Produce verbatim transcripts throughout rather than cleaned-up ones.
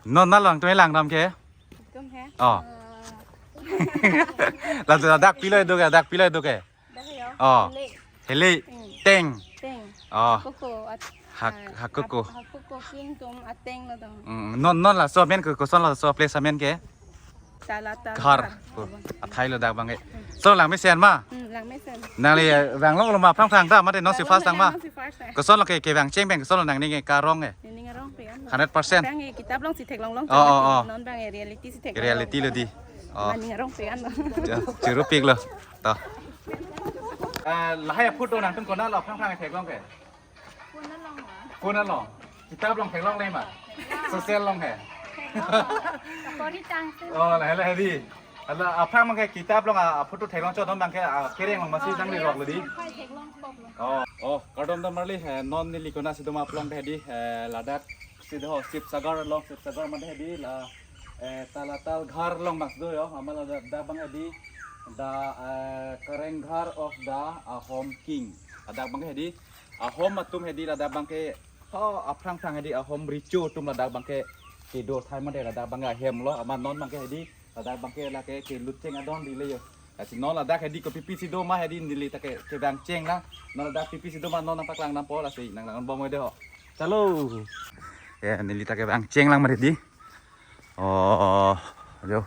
Non nalong tum lang dam ke? Tum he? Oh. Eh, la, ladak pilo do ke, ladak pilo do ke? Dak he yo. Oh. Heli. Heli. Hmm. Teng. Teng. Oh. Koko at-, Hak-, ah, Hakoko. At-, Hakoko king tum ateng lo tum. Hmm, non, non laso amen ke, koson laso place amen ke? Talatal Ghar. Ghar. Oh, athai lo dak bang ke. Hmm. So lang mesen ma? Hmm, lang mesen. Nangli, eh, vang long lo ma aphrang aphrang ta, mate non si Vang long first lang ma? Non si first, eh. Koson lo ke, kevang cheng pen, koson lo nangning ke arong ke? Nening arong pe an lo. Hundred percent. Aphrang ke kitab long si theklong long. Oh, oh, oh. Non bang ke reality si theklong. Reality lo di. Oh. Nening arong pe an lo. Ya, churu pik lo. To. Eh, lahai photo nangtum konat lo aphrang aphrang theklong ke? Phone along ma? Phone along. Kitab along theklong le ma? Social along he. Theklong. Kori tang si. Oh, lahai lahai di. Hala aphrang mang ke kitab along a, a photo theklong chot non bang ke, a, kereng along masi nanglirok lo di. Theklong kok lo. Oh, oh, kardom dam marli he, non neli konat si doma aphrang ke di, he, ladak si do Sibsagar along, Sibsagar mate he di la, eh, Talatal Ghar along mas do yo, amat ladak bang he di, the, eh, Kareng Ghar of the Ahom King. Ladak bang he di, Ahom atum he di ladak bang ke, ho, aphrang aphrang he di Ahom recho atum ladak bang ke kedo thai mate ladak bang ke ahem lo, amat non bang ke he di ladak bang ke lake kelut cheng adon di le yo. Lasi non ladak he di kopi pi si doma he di neli ta ke, kevang cheng lang. Non ladak pi pi si doma non nangpaklang dampo lasi nanglang bom de ho. Chalo. Ya, neli ta kevang cheng lang mari di. Oh, yo.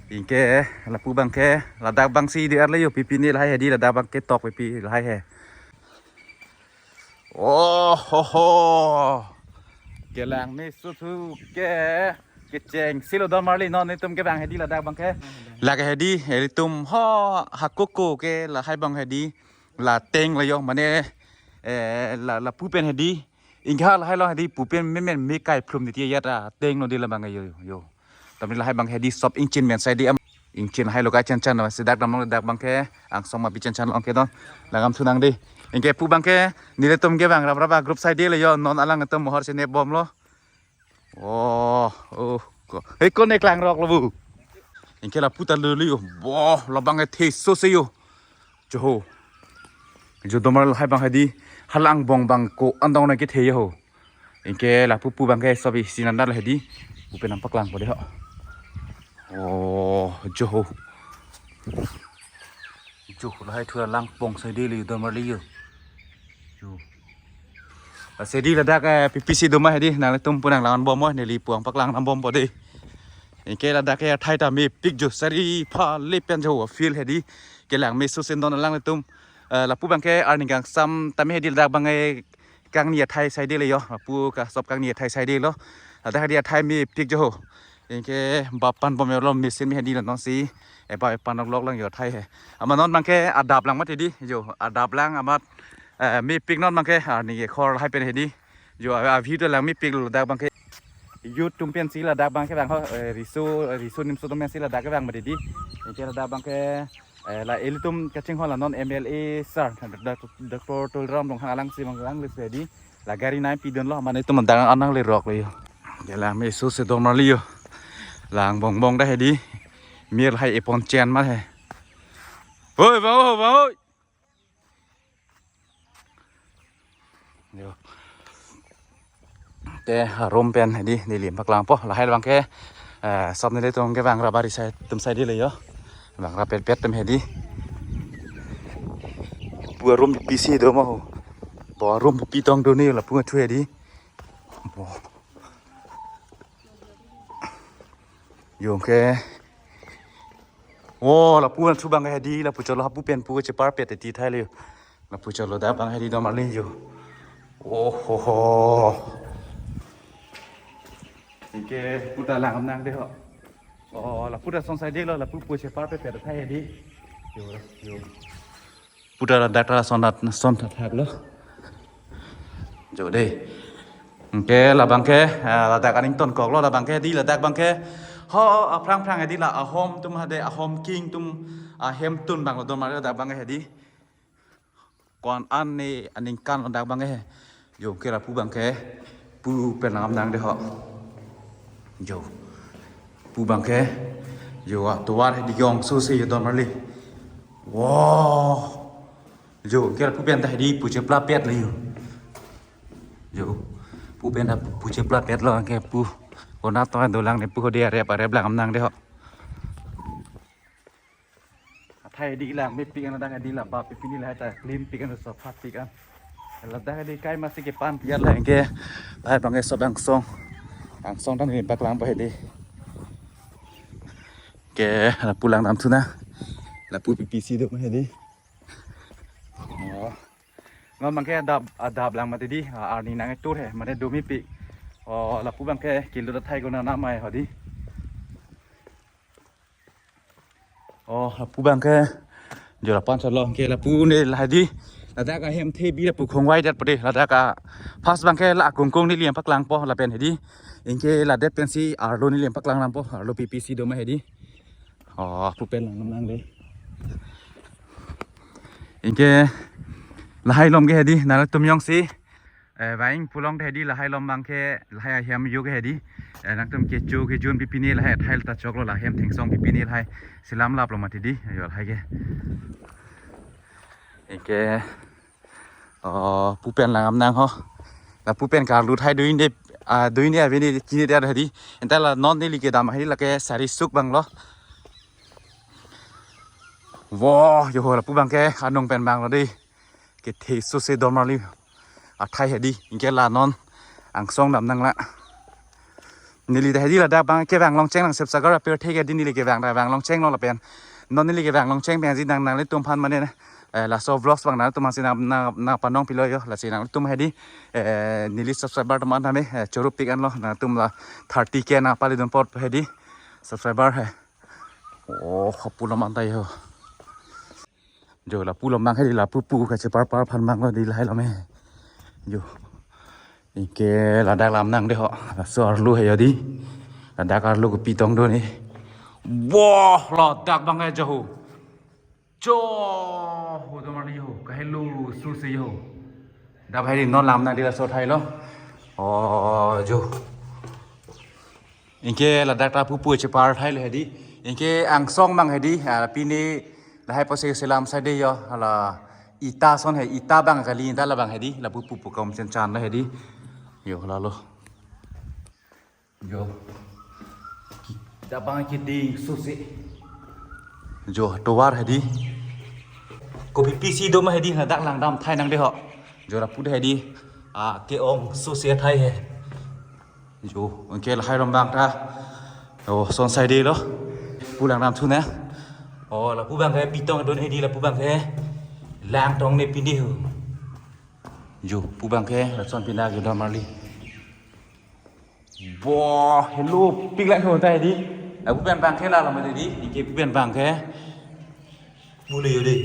Anke lapu bang ke ladak bang si di arle yo, pi pi ni lahai he di, ladak bang ke tok pi pi lahai he. Oh ho ho. Kelang me su thu ke. Kecheng si lo dam marli, non netum kevang he di ladak bang ke. Lake he di, he di tum ho Hakoko ke lahai bang he di. La teng lo yo, mane, eh, la, lapu pen he di. Ingha lahai lo he di, pu pen memen me kai phlum di ti ya ta teng lo di la bang yo, yo. Tamri lahai bang he di sop ingchin men sai di am. Ingchin hai lo ka chan chan lo, si dak dam lo dak bang ke, angsong ma bi chan chan lo ke don. Langam thunang di. Anke pu bang ke, nelitum kevang rap rap a group sai di le yo, non alanglitum mohor si ne bom lo. Oh, oh, ko. Hei, ko ne klangrok lo bu. Anke lapu ta lo li yo. Bo, labang ke the so se yo. Joho. Jo domar lahai bang he di, halang bong bang ko andong na ke the yo ho. Anke lapu pu bang ke sobi sinan dal he di. Pu pen nangpaklang po de ho. Oh, joho. Jo lahai thu lang pong sai di le dom marli yo. Jo. Ase di ladak, eh, pi pi si doma he di, nanglitum pu nanglang bom mo, neli pu nangpaklang nang bom po de. Anke ladak ke athai ta mepik jo, sari pha le pen jo field he di. Kelang me su sen don alanglitum. Eh, lapu bang ke arni kangsam tame he di ladak bang ke kangni athai sai di le yo. Lapu ka sop kangni athai sai di lo. Ladak he di athai mepik jo ho. Anke bapan bom yo lo machine me he di lo non si. Eba epan lok lok lang yo athai he. Amat non bang ke adap lang mati di. Jo, adap lang amat, eh, mepik non bang ke, ah, ni ke khor lahai pen he di. Jo, a, a view to lang mepik lo dak bang ke. Youth atum pen si ladak bang ke vang ho, eh, riso, riso nimso atum pen si ladak ke vang mati di. Anke ladak bang ke, eh, la ilitum kachinghon la non M L A sir, Doctor Tuliram Ronghang alang si bang lang le se di. La gari nai pi dun lo, mane itum dang anang le rok le yo. Kelang me su se dom marli yo. Lang bong bong da he di. Mir hai epon chen ma he. Hoi, bang, hoi, bang, hoi. Yo. Te room pen he di, neli nangpaklang po. Lahai bang ke, eh, sop nelitum kevang rap bari sai, tum sai di le yo. Vang rap pet pet tum he di. Pu room pi si do ma ho. Bo room pi tong do ni lapu thu he di. Bo. Yo ke. Oh, lapu thu bang he di, lapu cholo hapu pen pu chepar pet ti thai le yo. Lapu cholo dak bang he di dom marli yo. Oh ho ho. Anke pu ta lang nang de ho. Oh, lapu ta song sai di lo, lapu pu chepar pet pet thai he di. Yo, yo. Pu ta ladak ta son dat son thak thak lo. Jo de. Anke labang ke, ah, ladak aning ton kok lo labang ke di ladak bang ke. Ho, aphrang phrang he di la Ahom atum ha de, Ahom King atum ahem tun bang lo dom marli ladak bang he di. Ko-an an ne aningkan ladak bang ke. Jo ke lapu bang ke. Pu pen nangam nang de ho. Jo. Pu bang ke. Jo atovar he di yong su se yo dom marli. Wow. Jo ke lapu pen ta he di pu chepla pet le yo. Jo. Pu pen ta pu chepla pet lo ke pu. Konat tong dolang ne pu hedi, arep arep lang nang de ho. Athai hedi lang mepik an, adang hedi la ba pipini lahai ta clean pik an, sapha pik an. Ladak hedi kai masi kepan piar la, anke lahai abangke sob angsong. Angsong ta neli paklang po hedi. Ke lapu lang dam thu nang. Lapu pipisi do hedi. Oh. Non abangke adap, adap lang mati di, ah, arni nangketur he, mane do mepik. Oh, lapu abangke kilo athai konat mai hedi. Oh, lapu abangke jo lapu-an chalo, anke lapu ne lahai di. Ladak ahem the bi lapu khongvai det po de. Ladak a first abangke la kungkung neli paklang po lapen hedi. Anke ladak pensi arlo neli paklang lam po, arlo pipisi do ma hedi. Oh, lapu pen lang nang de. Anke lahai along ke hedi, nangtum jongsi, eh, vang pulote hedi, lahai along abangke, lahai ahem yo ke hedi. Eh, nangtum kecho kejun pipine lahai, athai ta choklo, la hem thengsong pipine lahai. Selam laplo mati di, yo lahai ke. Anke, oh, lapu pen lang nang ho. Lapu pen karlu athai do-in de, ah, do-in de aveni kini de hedi. Anta la non neli kedam hedi lake sari suk abang lo. Wo, yo ho lapu abangke anong pen abang lo de. Kethe sose dormali athai hedi, anke la non angsong dam nang la. Neli ta hedi ladak abang kevang longcheng lang, Sivasagar apirthe ke hedi neli kevang ta vang longcheng lo lapen. Non neli kevang longcheng pen hedi nang nanglitum aphan mane, eh, laso vlogs abang nangtum aphansi nang, nang, nang panong pilo yo, lasi nanglitum hedi, eh, neli subscriber atum an tame, eh, choro pik an lo, nangtum la thirty K nangpali dun apot hedi subscriber he. Oh, lapu alam anta yo. Jo lapu alam abang hedi, lapu pu kachepar par aphan abang lo di lahai alam he. Jo. Anke ladak lam nang de ho. Laso arlo he yo di. Ladak arlo kopi tong do ne. Wah, ladak abangke jo ho. Jo ho, dormali ho. Kahelo sose ho. Dap hedi non lam nang di, laso athai lo. Oh, jo. Anke ladak ta pupu chepar athai lo hedi. Anke angsong abang hedi, ah, pine lahai apotsi selam sai de yo, hala ita ason he, ita abang kali, ita labang hedi, lapu pupu kom chen chan lo hedi. Yo, lalo. Jo. Dap abang keding sose. Jo, tovar hedi. Kopi pisi do ma hedi, ladak lang dam athai nang de ho. Jo, lapu de hedi. Ah, ke-ong sose athai he. Jo, anke lahai along abang ta. Oh, son sai de lo. Lapu lang dam thu nang. Oh, lapu abangke pi tong do ne hedi, lapu abangke lang tong ne pine ho. Jo, lapu abangke lason pina ke dormali. Wah, helo pik lang ho ta hedi. Lapu pen abangke la lam hedi, anke lapu pen abangke. Bule yo de.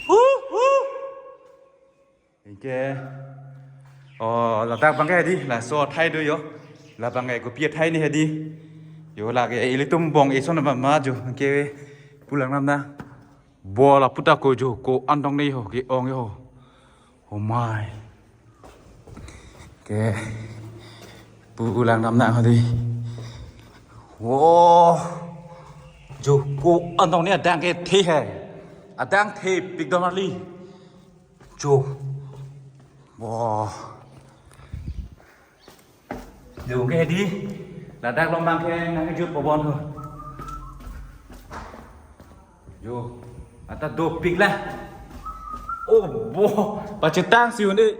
Hu, hu. Anke, oh, ladak abangke hedi, laso athai do yo. La abangke kopi athai ne hedi. Yo lake ilitum bong eson ma ma jo, anke pu lang dam nang. Bo lapu ta ko jo, ko-an tong ne ho, ke-ong yo. Oh my. Ke pu lang dam nang hedi. Wo. Jo, ko-an tong ne, adang kethe he. Adang thepik dormali. Jo. Wah. Jo, ke hedi. Ladak along abangke nangkejut po bon ho. Jo. Anta dopik la. Oh, bo. Pachetang si un-e.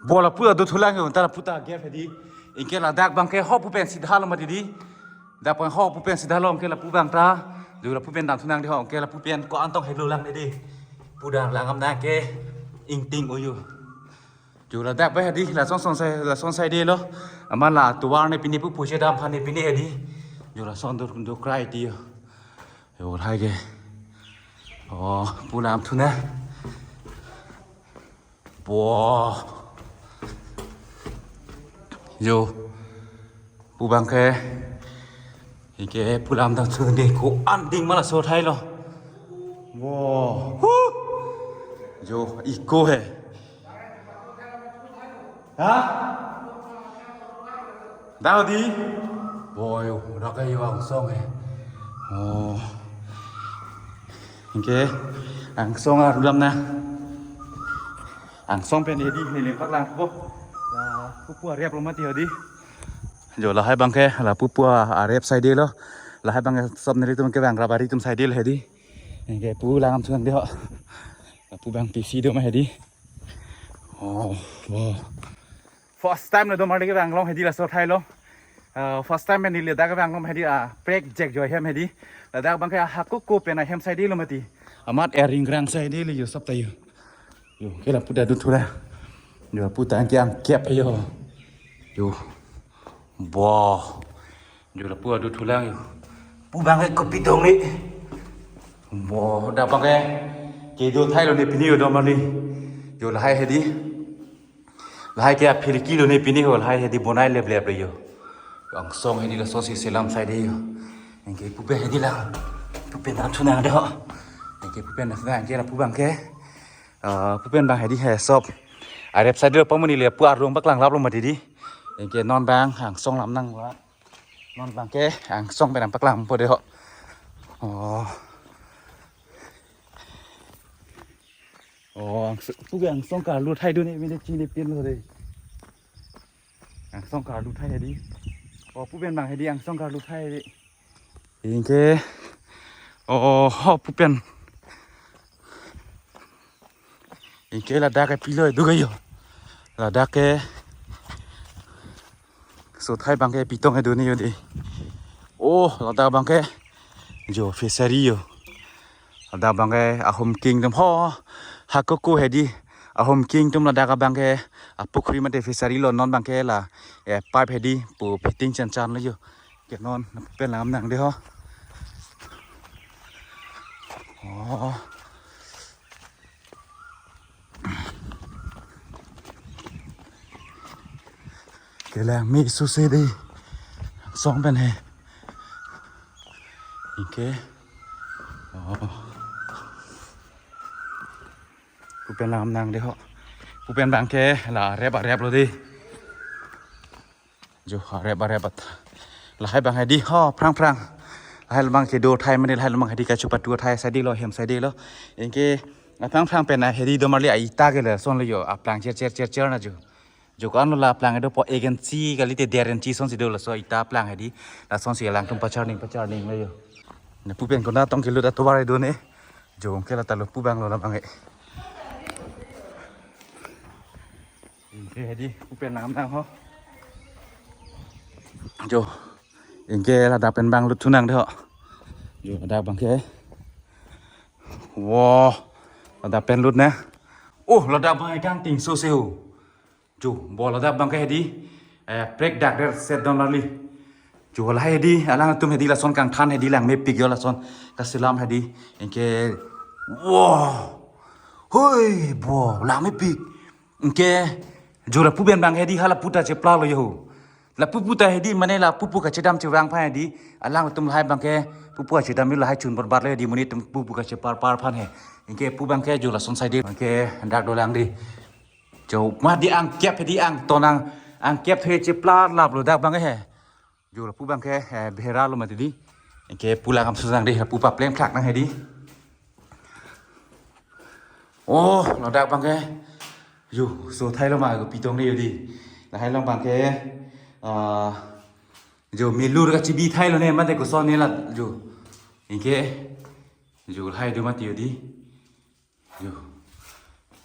Bo lapu ta do thulang yo, anta lapu ta gap hedi. Anke ladak abangke ho pu pensi dalo mati di. Dak abang ho pu pensi dalo, anke lapu abang ta. Jo, lapu pen dam thu nang de ho, anke lapu pen ko-an tong helo lang ne de. Pu dang lang dam nang ke ingting oyo. Jo, ladak abang hedi, lason son sai, lason sai de lo. Amat la tovar ne pine, pupu chedam aphan ne pine hedi. Jo, lason do, do krai ti yo. Yo, lahai ke. Oh, pu lam thu nang. Bo. Jo. Pu abangke. Anke pu lam dam thu ne, ko-an ding ma laso athai lo. Wo. Hu. Jo, iko he. Ha? Dau di? Boy, dak ke yo angsong he. Oh. Anke, angsong arlo dam nang. Angsong pen hedi, neli paklang po. La, pupu arep lo mati hedi. Jo lahai abangke lapu pu arep saidelo. Lahai abangke sop nelitum kevang rap ari atum saidelo hedi. Anke pu langdam thunang dei ho. Lapu abang pisi do ma hedi. Oh, wow. First time lo do marli kevanglong hedi laso athai lo. Ah, first time neli ladak kevanglong hedi, ah, prek jek jo hem hedi. Ladak abangke hako ko pen ahem saidelo mati. Amat ering grang saidelo jo sop ta jo. Jo, ke lapu ta dut thulang. Jo, lapu ta anke angkep jo. Jo. Bo. Jo, lapu ta dut thulang jo. Pu abangke kopi dong ni. Bo, ladak abangke kedo athai lo ne pini jo do marli. Jo lahai hedi. Lahai ke aphirki lo ne pini ho, lahai hedi bonai leplep lo jo. Angsong hedi lasonsi selam saidelo jo. Anke pu pen hedi lang. Pu pen langdam thunang dei ho. Anke pu pen langdam thunang anke lapu abangke. Ah, pu pen abang hedi he sop arep saidelo pamuni le pu arlong paklang lap lo mati dei. Anke non abang angsong lam nang wa. Non abangke angsong pen nang paklang po dei ho. Oh. Oh, angsong, pu abang angsong karlu athai do ne mene chini pin lo dei. Angsong karlu athai hedi. Oh, pu pen abang hedi angsong karlu athai hedi. Anke, oh, ho pu pen. Anke ladak ke pilo do ga jo. Ladak ke so athai abangke pitong do ne jo dei. Oh, ladak abangke jo fishery jo. Ladak abangke ahum king atum ho. Hako ko hedi. Ahum king atum ladak abangke apukhri mate fishery lo, non abangke la, eh, pipe hedi pu fitting chan chan lo jo. Ke non pu pen langdam nang dei ho. Oh. Kelang me suse dei. Angsong pen he. Anke. Oh. Pu pen langdam nang dei ho. Pu pen abangke la arep arep lo dei. Jo, arep arep at. Lahai abang hedi ho, phrang phrang. Lahai abang kedo athai mane, lahai abang hedi kachepatu athai saidelo, hem saidelo. Anke aphrang phrang pen hedi do marli a-ita ke lason lo jo, aplang cher cher cher cher na jo. Jo ko-an lo la aplang do po, ek inchi kalite der inchi asonsi do laso ita aplang hedi. Lasonsi alangtum pacharning pacharning lo jo. Ne pu pen konat tong kelut atovar do ne. Jo, anke la ta lo pu abang lo la abang e. Anke hedi pu pen langdam nang ho. Jo. Anke ladak pen abang lut thunang dei ho. Jo, ladak abangke. Wow. Ladak pen lut ne. Oh, ladak abang kangting sose ho. Jo, bo ladak abangke hedi. Eh, prek dak der set don marli. Jo, lahai hedi, alangtum hedi lason kangthan hedi langmepik jo lason kaselam hedi. Anke, wow. Hoi, bo, langmepik. Anke, jo lapu pen abang hedi hala pu ta chepla lo jo. Lapu pu ta hedi mane lapu pu kachedam chevang aphan hedi. Alangtum lahai abangke pu pu kachedam lo, lahai chun barbar lo hedi, monit atum pu pu kachepar par aphan he. Anke pu abangke jo lason saidelo. Anke dak dolang dei. Jo mati angkep hedi, angton ang, angkep the chepla lap lo dak abangke he. Jo lapu abangke, eh, bhera lo mati dei. Anke pu langdam thunang dei, lapu papleng phlak nang hedi. Oh, ladak abangke. Jo, so athai lo ma pitong dei jo dei. Lahai along abangke. Ah, jo milur kachebi athai lo ne mate koson ne la jo. Anke. Jo lahai do mati jo dei. Jo.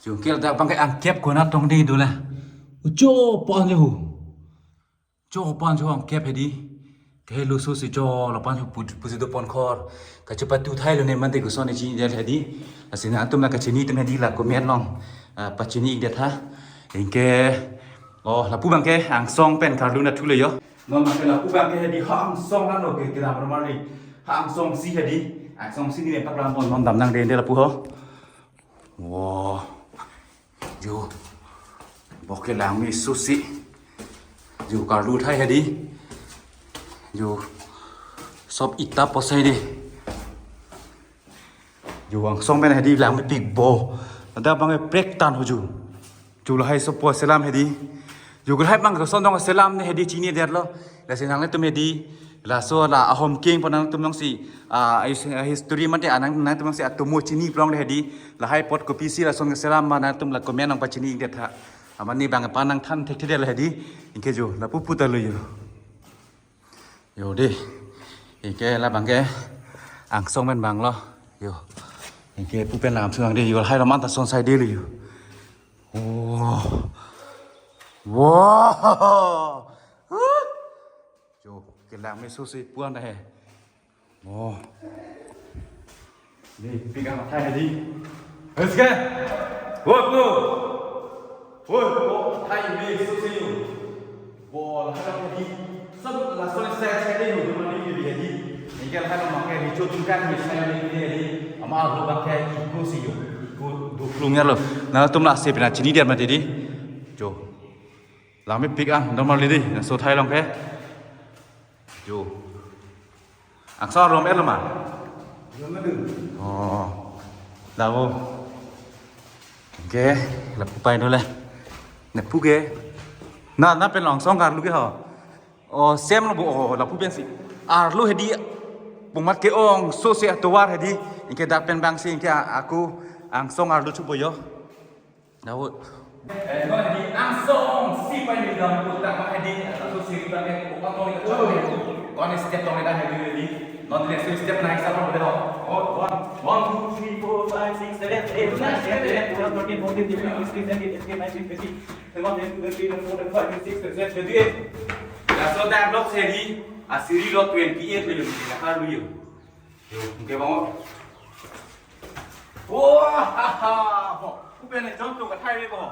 Jo, anke ladak abangke angkep konat tong dei dolang. Ucho pon jo. Cho pan cho angkep hedi. Kehelo sose cho lapu-an pu-, pusi do pon khor. Kachepatu athai lo ne mate koson ne chini der hedi. Lasi nangtum la kachini atum hedi la comment along, ah, pachini ik det tha. Anke, oh, lapu abangke angsong pen karlu na thu le jo. Non abangke lapu abangke hedi ha angsong la lo ke kedam ramar le. Ha angsong si hedi. Angsong si ne paklang pon non dam nang dei dei lapu ho. Wow. Jo. Bo ke langme sose. Jo karlu athai hedi. Jo. Sop ita posai dei. Jo angsong pen hedi langmepik bo. Ladak abangke prek tan ho jo. Jo lahai sopo selam hedi. Jo lahai abang koson dong selam ne hedi chini der lo. Lasi nangtum hedi. Laso la Ahom King pu nangtum alongsi, ah, his-, history mate anang nangtum alongsi atomo chini prong le hedi. Lahai apot kopisi lason selam ma nangtum la comment along pachini ik det tha. Amat ne abang pa nangthan thekthe det le hedi. Anke jo lapu pu ta lo jo. Yo dei. Anke labang ke angsong pen bang lo. Yo. Anke pu pen lam sunang dei. Yo, lahai lo man ta son sai dei lo yo. Oh. Wow. Yo, kelang me so si puan dah he. Oh. Dei, pegang athai dei. Let's go. Woi, woi. Woi, woi, athai me so si yo. Bol, athai dei. Sab la so sai sai dei, yo, mane dei dei. Anke lahai lo man ke recho atum kan me sai dei dei. Amat lo bang ke iko si yo. Iko do klung ya lo. Nangtum lasi pina chini dia mati dei. Jo. Lang mepik an, normal dei. Na so athai along ke. Jo. Angsong arum et lo ma? Arum et lo. Oh. Lapu. Anke, lapu pai no le. Lapu ke. Na, na pen angsong arlo ke ho. Oh, same lo bo, oh, lapu pensi. Arlo hedi. Pungmat ke-ong, so si atovar hedi. Anke dak pen bang si, anke aku angsong arlo chupo yo. Lapu. Eh, non hedi angsong si pai ni dam putak ma hedi, atau si kita ke upah tong itu. Kon step tong dah hedi hedi. Non dia si step naik sama boleh ho. Oh, one, one, two, three, four, five, six, seven, eight, nine, ten, eleven, twelve, thirteen, fourteen, fifteen, sixteen, seventeen, eighteen, nineteen, twenty, twenty-one, twenty-two, twenty-three, twenty-four, twenty-five, twenty-six, twenty-seven, twenty-eight. Laso dak block si hedi, asiri lo twenty-eight lo yo, nakar lo yo. Yo, anke bang. Wah, ha, ha, ho. Pu pen le chonto kathai ve bo.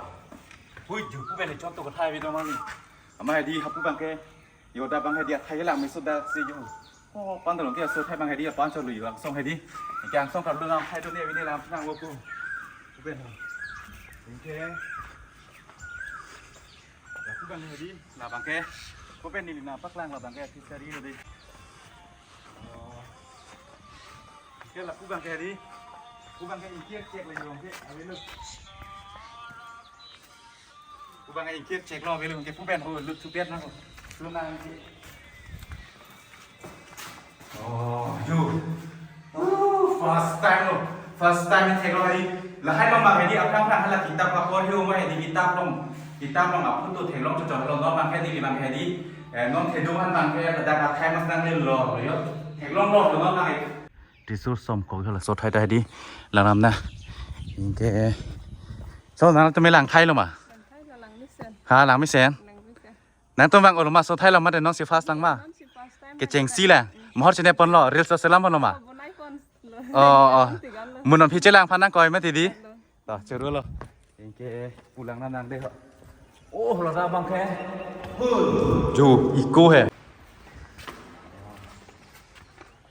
Hui ju, pu pen le chonto kathai ve do mani. Amat hedi hapu bang ke. Yo, dak bang hedi athai lang me so dak si yo. Oh, pandalong ke so athai bang hedi apan cholo yo, angsong hedi. Anke angsong karlo nang hai do ne vine lam nang wo pu. Pu pen ho. Anke. Lapu bang hedi, labang ke. Pu pen neli nangpaklang labang ke, fishery lo dei. Oh. Anke lapu bang ke hedi. Pu bang ke ingkir chek lagi bang ke, ave lo. Pu bang ke ingkir chek lo, ave lo, anke pu pen ho, lut thu pen nang ho. Lut nang ke. Oh, yo. Uh, first time lo. First time theklong hedi. Lahai lo bang hedi aphrang phrang hala kitap apor hi uma hedi kitap long. Kitap long aphuto theklong chochon lo non bang hedi bang hedi. Eh, non thedung han bang ke ladak athai mas nang le lo lo yo. Theklong lo lo non bang hedi. Trisur som kok yo laso athai ta hedi. Langdam na. Anke. So nangtum lang thai lo ma? Lang thai lo, lang mesen. Ha, lang mesen. Lang mesen. Nangtum bang olo ma so athai lo ma de non si first lang ma? Non si first time. Kechengsi lang. Mahor chine pon lo, reels selam pon lo ma? Oh, bonai pon lo. Oh, oh. Tigan lo. Mo non phi chelang aphan nangkoi ma ti dei. Tigan lo. To, churu lo. Anke pu lang nang dei ho. Oh, lo dak bang ke. Huh. Jo, iko he.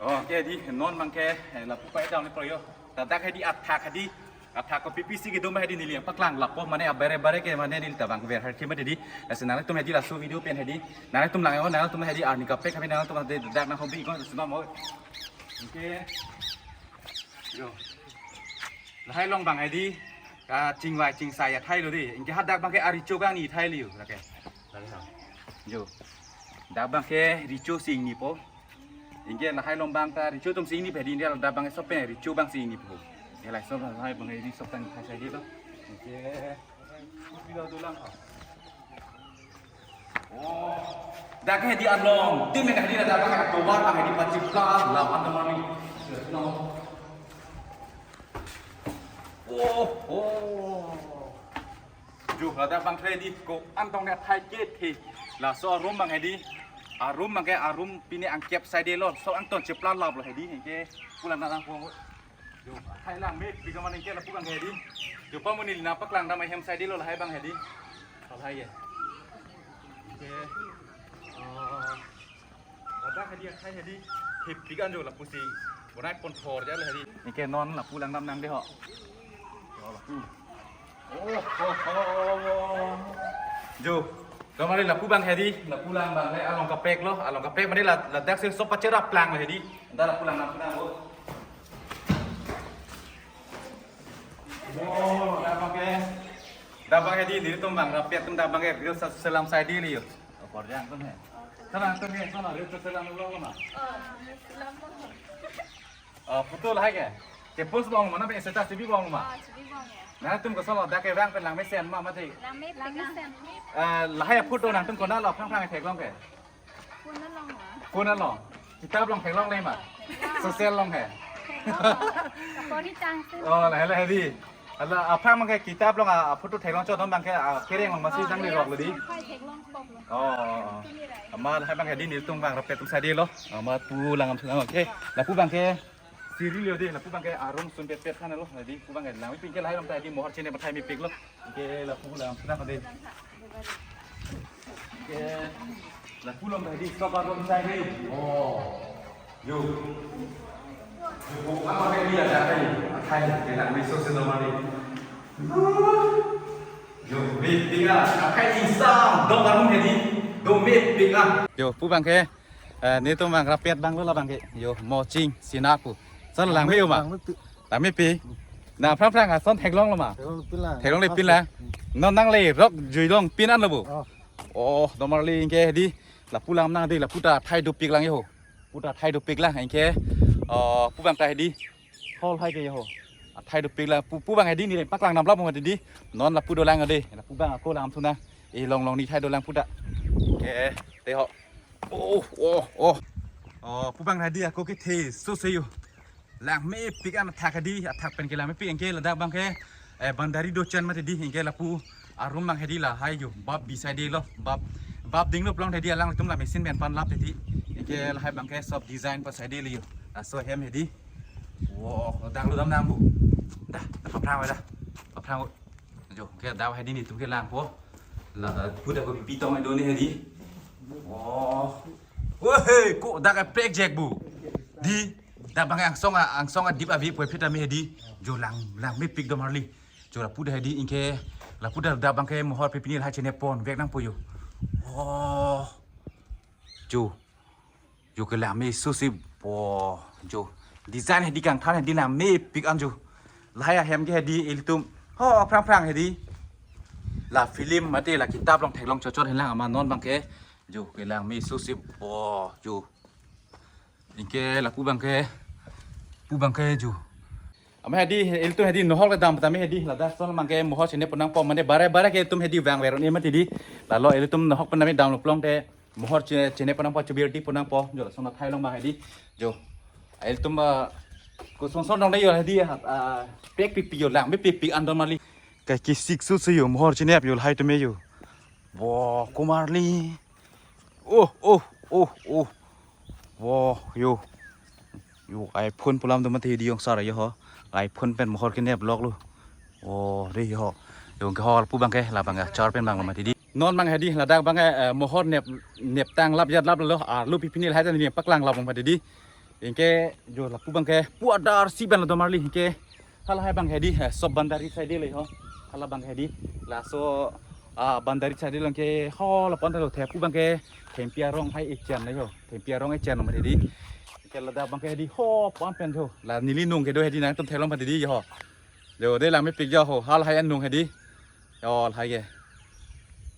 Oh, anke dei, non bang ke, eh, lapu pai down ni pro yo. Ladak hedi athak hedi. Athak kopi pisi kedo ma hedi neli paklang lapu mane abere bare ke mane neli ta bang ver har ke ma dei. Lasi nangtum hedi laso video pen hedi. Nangtum lang yo, nangtum hedi arni kaprek kami nangtum hedi dak nang hobi ko semua mo. Anke. Yo. Lahai along bang hedi. Kachingvai chingsai athai lo dei. Anke hadak bang ke arecho kangni athai lo yo. Lake. Yo. Dak bang ke recho si ingni po. Anke lahai along bang ta recho atum si ingni pe dei, anke dak bang ke sop pen recho bang si ingni po. Anke lahai sop lahai bang ke recho tang khai sai dei lo. Anke kopi lo dolang. Oh. Dak ke hedi along. Tim ke hedi dak bang ke atovar bang hedi pachipla lawan teman ni. No. Oh, oh. Jo, ladak bang hedi ko-an tong ne athai ke the. Laso arum bang hedi. Arum bang ke arum pine angkep sai dei lo. So angton chepla lap lo hedi. Anke pu lang nang pon. Jo, athai lang mepik mane anke lapu bang hedi. Jo, pa mo neli nangpaklang dam ahem sai dei lo lahai bang hedi. Lahai ye. Anke. Oh. Ladak hedi athai hedi. Hip pigan jo lapusi. Bonai pon thor ja hedi. Anke non lapu langdam nang dei ho. Oh, lapu. Oh, oh, oh, oh. Jo. Kamari lapu bang hedi, lapu lang bang le along kaprek lo, along kaprek mane la, ladak si sop pacherap lang hedi. Anta lapu langdam pu nang lo. Oh, dak bang ke. Dak bang hedi, nelitum bang, rapiat atum dak bang ke, reels selam sai dei lo yo. Apor jang atum he. Sana atum he, sana reels selam lo ma. Oh, selam lo. Oh, photo lahai ke. Chepus bong ma, na pen status chebi bong ma. Oh, chebi bong ya. Nangtum koson lo dak ke bang pen lang mesen ma mati. Lang mesen. Eh, lahai photo nangtum konat lo aphrang phrang theklong ke. Phone along ma. Puna lo. Kitab along theklongle ma? Social along he. Pori tang si. Oh, lahai lahai di. Hala aphrang abangke kitab along a, a photo theklong chot abangke a kereng along masi jang le rok lo di. Phai theklong pok lo. Oh, oh, oh. Amat lahai abangke di nelitum bang rapet atum sai di lo. Amat pu lang am sulang, okay. Lapu abangke siri lo di, lapu abangke arum sun pet pet kan lo. Di pu abangke lang mepik ke lahai along ta di mohor chene bathai mepik lo. Okay, lapu lang am sulang di. Okay. Lapu along ta di stop along sai di. Oh. Yo. Yo, ko apa ke dia dah tadi? Akai, dia nak masuk senormal ni. Yo, mepik ah. Akai insang, dong baru ni di. Dong mepik ah. Yo, pu abangke. Eh, nelitum bang rapet abang lo la abangke. Yo, moching, sinaku. Son lang me ma? Lang mepik. Lang mepik. Na aphrang aphrang ason theklong lo ma? Theklongle pin lang. Theklongle pin lang. Non nangle rok jui long pin an lo bu. Oh. Oh, domarli anke di. Lapu lang nang di, lapu ta thai dopik lang yo. Pu ta thai dopik lang anke. Oh, pu abang ta di. Hall hai ke yo. A thai dopik lang pu, pu abang di neli paklang nam lap mo di. Non lapu dolang de. Lapu abang ako lang am sulang. E long long ni thai dolang pu ta. Ke te ho. Oh, oh, oh. Oh, pu abang di ako kethe so se yo. Lang mepik an athak di, athak pen ke lang mepik anke ladak abangke, eh, bandari dochen mati di, anke lapu arum abang hedi lahai yo, bap bisai di lo, bap, bap ding lo plong hedi alangtum la machine pen pan lap hedi, anke lahai abangke sob design pasai di lo yo, laso hem hedi, wow, ladak lo dam nang bu, dah, aphrang dah, aphrang, jo, ke dak hedi nelitum ke langpo, la, pu dak ko pipi tong do ni hedi, wow, wah, ko dak ke project bu, di, dak abang angsong a, angsong adip avi puvoiphit tame hedi. Jo lang, lang mepik domarli. Jo lapu dak hedi anke, lapu dak dak abangke mohor pipini lahai chene pon vek nangpo yo. Oh. Jo. Jo ke lang me susi po. Jo. Design hedi kangthan hedi lang mepik an jo. Lahai ahem ke hedi ilitum. Ho aphrang aphrang hedi. La film mate la kitab along theklong chot chot hen lang amat non abangke. Jo ke lang me susi po. Jo. Anke lapu abangke, pu abangke jo. Amat hedi, ilitum hedi nohok le dam tame hedi, ladak son abangke mohor chene pon nangpo, mane bare bare ke ilitum hedi vang veron e mati di. Lalo ilitum nohok pen tame dam lo plong te, mohor che-, chene pon nangpo, chubir di pon nangpo, jo lason athai along abang hedi, jo. Ilitum, ah, ko son son dong de yo hedi, ah, pek pik pik yo lang, mepik pik an domarli. Kai kisik su su yo, mohor chenep yo, lahai tame yo. Wo, komarli. Oh, oh, oh, oh. Wo, yo. Yo, iPhone pu alam do mati di angsong yo ho. iPhone pen mohor kenep lok lo. Wo, de yo. Yo, ke hall pu abangke, la abang char pen abang lo mati di. Non abang hedi, ladak abangke, eh, mohor nep, nep tang lap jat lap lo, arlo pipini lahai ta ni paklang lap abang mati di. Anke jo lapu abangke pu adar si pen lo domarli anke hala hai abang hedi, eh, sob bandari sai di le ho. Hala abang hedi laso, ah, bandari sai di lo anke ho lapu an ta lo the pu abangke thempi arong hai echen le ho. Thempi arong echen lo mati di. Anke ladak abangke hedi ho pan pen ho. La neli nung kedo hedi nangtum theklong mati di ho. Jo de lang mepik jo ho. Hala hai an nung hedi. Yo, lahai ke.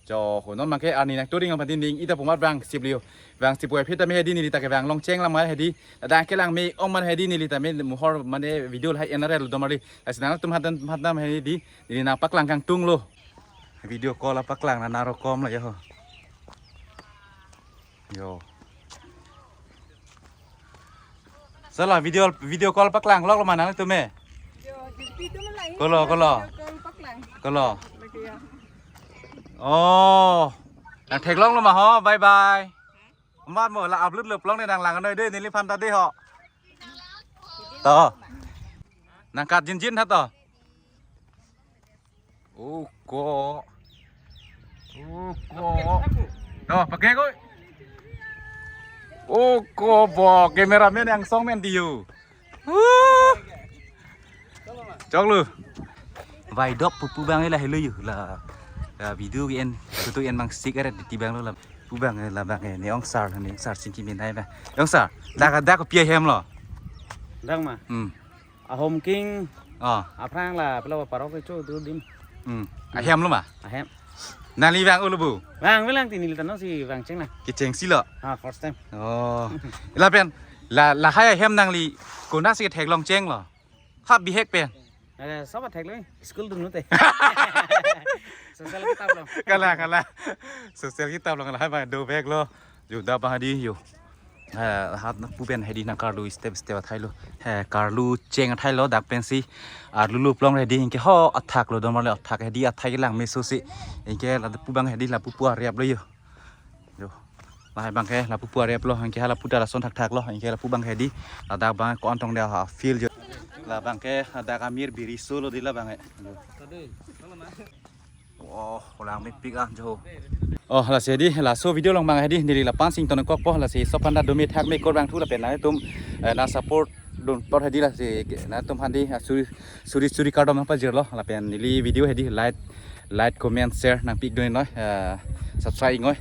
Jo, ho non abangke arni nangturing abang hedi ning ita pu amat vang sip liyo. Vang sip puvoiphit tame hedi neli ta ke vang long cheng lang ma hedi. Ladak ke lang me ong man hedi neli tame mohor mane video lahai en arel domarli. Lasi nangtum hadan hadan hedi neli nangpaklang kangtung lo. Video call apaklang na narokom lo yo ho. Yo. Sala video, video call paklang lok lo ma nangtum e. Yo, jumpi tu malai. Kolo, kolo. Video call paklang. Kolo. Lagi ya. Oh. Nangtheklong lo ma ho. Bye bye. Amat mo la upload lo plong ne nanglang noi de neliphan ta de ho. To. Nangkat jinjin ha to. Oh, ko. Oh, ko. No, pakai ko. Oh, ko bo cameraman angsong men diyo. Uh. Chok lo. Vaidok pu pu abang la helo yo la. La video ke en tutu en abang sik aret di abang lo la. Pu abang la abang ne angsar ne angsar singki minai ba. Angsar. Dak dak ko pi ahem lo. Dak ma. Hmm. Ahom king. Oh. Aphrang la pelo parok ke cho tu dim. Hmm. Ahem lo ma? Ahem. Nangli vang ulu bu? Vang velang tini li tano si vang cheng na. Kecheng si lo. Ha, first time. Oh. Lapen la lahai ahem nangli konasi theklong cheng lo. Ha bihek pen. Ada sobat theklo. School dun te. Social kitab lo. Kala kala. Social kitab lo kala hai ba do bag lo. Yo da ba di yo. Eh, hat na pu pen hedi nang karlu step step athai lo. He, karlu cheng athai lo dak pensi. Arlu luplong hedi anke ho athak lo domar le athak hedi athai lang meso si. Anke la pu abang hedi lapu pu arep lo yo. Yo. Lahai abangke lapu pu arep lo anke hala pu ta lason thakthak lo anke lapu abang hedi. Ladak abang ko-an tong dia ha field yo. La abangke ladak amir biri solo di la abangke. Yo. Oh, lang mepik ah jo. Oh, lasi hedi, laso video along abang hedi, neli la-an si ingtonkokpo, lasi sopan ta dome thakme kor abang thu lapen nangtum, eh, nang support dun apor hedi lasi nangtum aphan hedi, ah, suri suri suri kardom nangpajirlo, lapen neli video hedi like, like, comment, share nangpi-ikdun noi, eh, subscribe noi.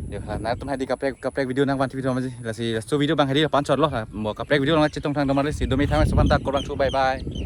Yo, nangtum hedi kaprek kaprek video nangvan T V drama ji, lasi laso video abang hedi la-an chotlo, la mo kaprek video along chetong thang domar lasi dome thakme sopan ta kor abang thu, bye bye.